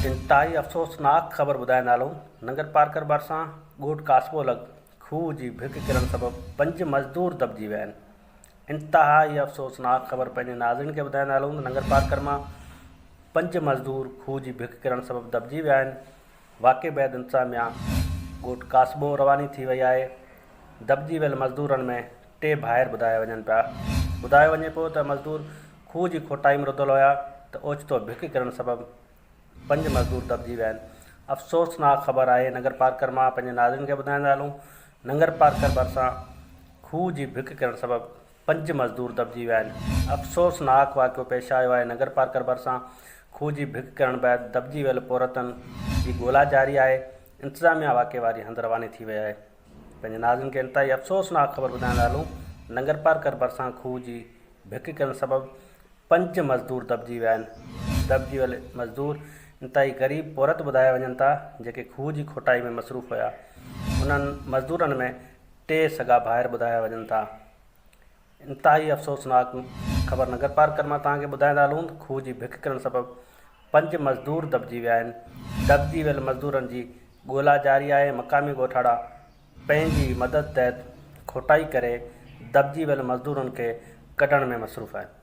انتهائي افسوسناڪ خبر ٻڌائيندا هلون ننگرپارڪر ڀرسان ڳوٺ ڪاسبو لڳ کوهه جي ڀڪ ڪرڻ سبب پنج مزدور دٻجي ويا آهن. انتهائي افسوسناڪ خبر پنهنجي ناظرين کي ٻڌائيندا هلون ته ننگرپارڪر مان پنج مزدور کوهه جي ڀڪ ڪرڻ سبب دٻجي ويا آهن. واقعي بعد انتظاميا ڳوٺ ڪاسبو رواني ٿي وئي آهي. دٻجي ويل مزدورن ۾ ٽي ڀائر ٻڌايا وڃن پيا. ٻڌايو وڃي پيو ته مزدور کوهه جي کوٽائي ۾ رڌل هيا ته اوچتو ڀڪ ڪرڻ سبب پنج مزدور دٻجي ويا آهن. افسوسناڪ خبر آهي ننگرپارڪر مان پنهنجي ناظرين کي ٻڌائيندا هلون ننگرپارڪر ڀرسان کوهه جي ڀڪ ڪرڻ سبب پنج مزدور دٻجي ويا آهن. افسوسناڪ واقعو پيش آيو آهي ننگرپارڪر ڀرسان کوهه جي ڀڪ ڪرڻ بعد دٻجي ويل پورهيتن جي ڳولا جاري آهي انتظاميا واقعي واري هنڌ رواني ٿي وئي آهي. پنهنجي ناظرين کي انتهائي افسوسناڪ خبر ٻڌائيندا هلون ننگرپارڪر ڀرسان کوهه جي ڀڪ ڪرڻ سبب پنج مزدور دٻجي ويا آهن دٻجي ويل مزدور انتهائي غريب پورهيت ٻڌايا وڃن ٿا جيڪي کوهه جي کوٽائي ۾ مصروف هيا انهن مزدورن ۾ ٽي سڳا ڀائر ٻڌايا وڃن ٿا انتهائي افسوسناڪ خبر ننگرپارڪر مان توهان کي ٻڌائيندا هلون ته کوهه جي ڀڪ ڪرڻ سبب پنج مزدور دٻجي ويا آهن، دٻجي ويل مزدورن جي ڳولا جاري آهي، مقامي ڳوٺاڻا پنهنجي مدد تحت کوٽائي ڪري دٻجي ويل مزدورن کي ڪڍڻ ۾ مصروف آهن.